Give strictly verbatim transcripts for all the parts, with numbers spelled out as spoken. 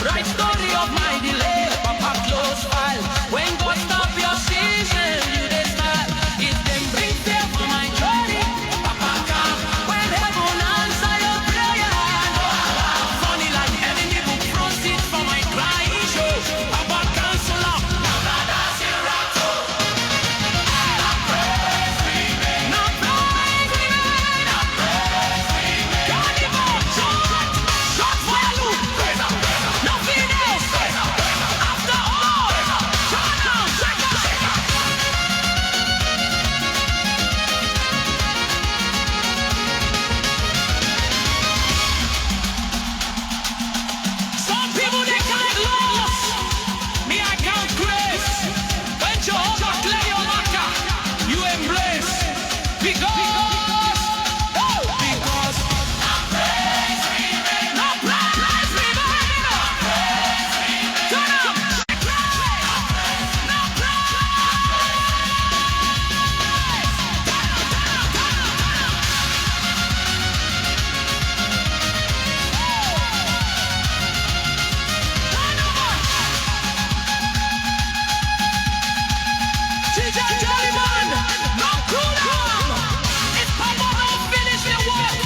Bright story of my delay, Papa close file. When God stop your season, you dey smile. If dem bring fear for my journey, Papa come. When heaven answer your prayer, no allow. Funny like enemy book front seat for my crying show. Papa cancel am. Some people dey count loss. Me, I count grace. When Jehovah clear your marker, you embrace. Because, oh, because na praise remain. Na praise remain. Turn am. D J Jellyman, no cool down. If Papa don't finish the work,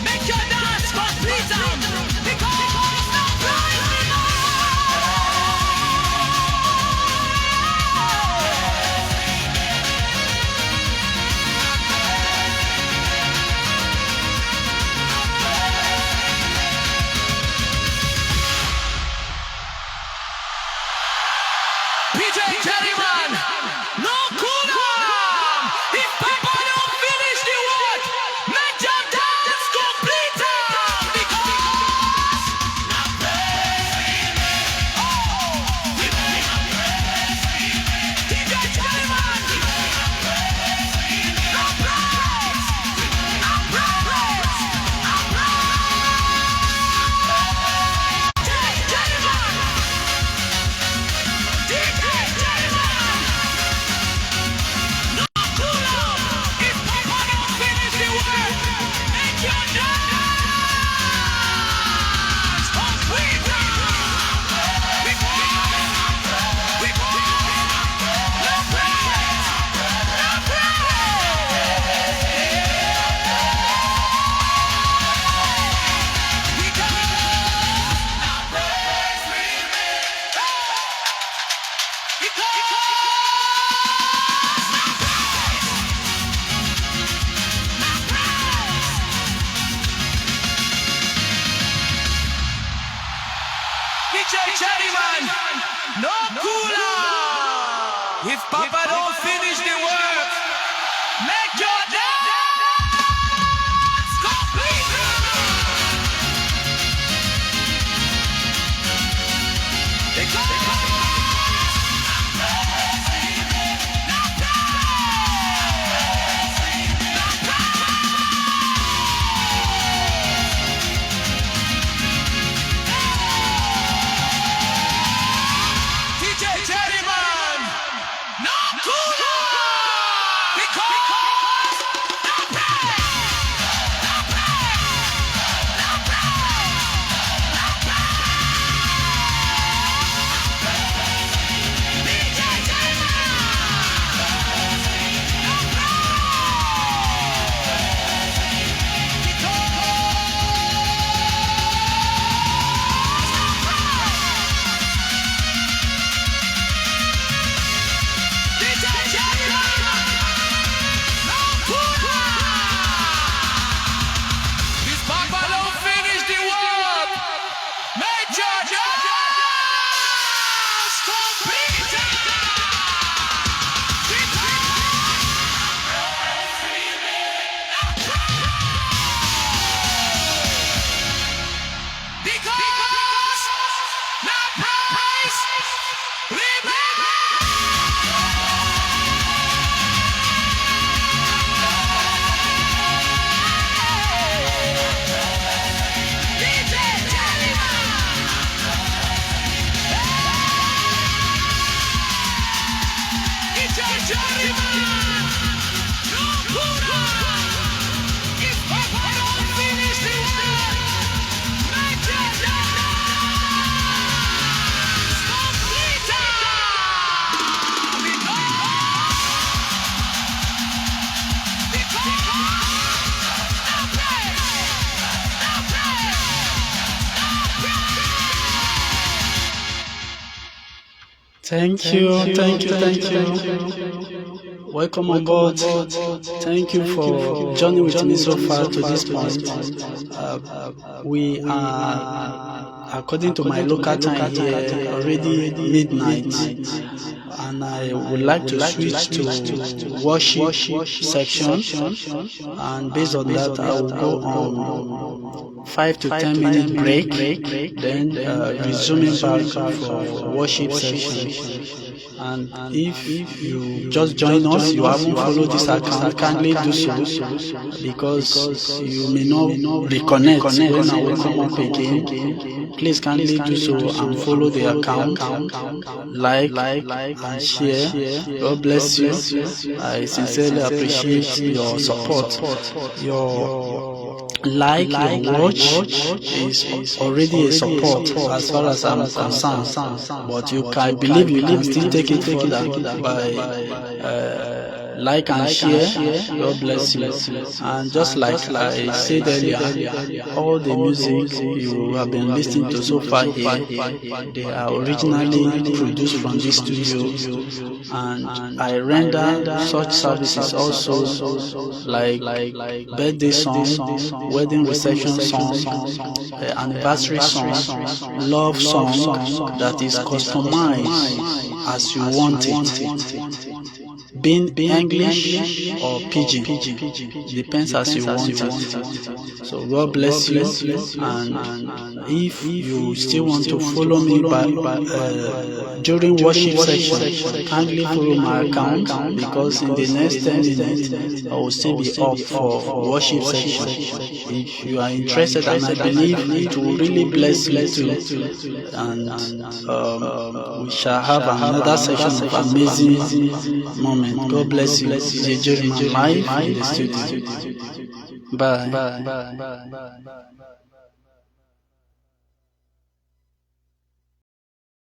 make your dance complete am. Because na praise remain. D J Jellyman, no cool down. If Papa don't finish the work, make your dance complete am. Because na praise remain. Oh, we make na praise remain. D J Jellyman, na praise, na praise, na praise. D J Jellyman. D J Jellyman. No cool down. If Papa don't finish the work, make your dance complete. Because, because, no praise, no praise. Because na praise we make. Because na praise, na praise. D J Jellyman, no cool down. If Papa don't finish the work, make your dance complete. Because D J Jellyman, no Thank you, thank you, thank you. Welcome on board. Thank you for journeying with me so far to this point. Uh, we are, according to my local time here, already midnight, and I would like to switch to worship section, and based on that, I will go on five to ten minute break, then uh, resuming back for worship section. And if you just join us, you haven't followed this account, kindly do so, because you may not reconnect when I will come up again. Please kindly do so and follow the account, like and share. God bless you. I sincerely appreciate your support. Your like, your watch is already a support as far as I'm concerned. But you can, I believe you can still take it further by uh, like and share. God bless you. And just like I said earlier, all the music you have been listening to so far here, they are originally produced from this studio, and I render such services also, like birthday song, wedding reception song, uh, anniversary song, love song that is customized as you want it. Being English or Pidgin, depends as you want it. So God bless you, and if you still want to follow me by uh, during worship section, kindly follow my account, because in the next ten minutes I will still be up for worship section. If you are interested, and I believe it will really bless you too, and um, we shall have another session of amazing moment. God bless you. This is Jerry Man live in the studio. Bye.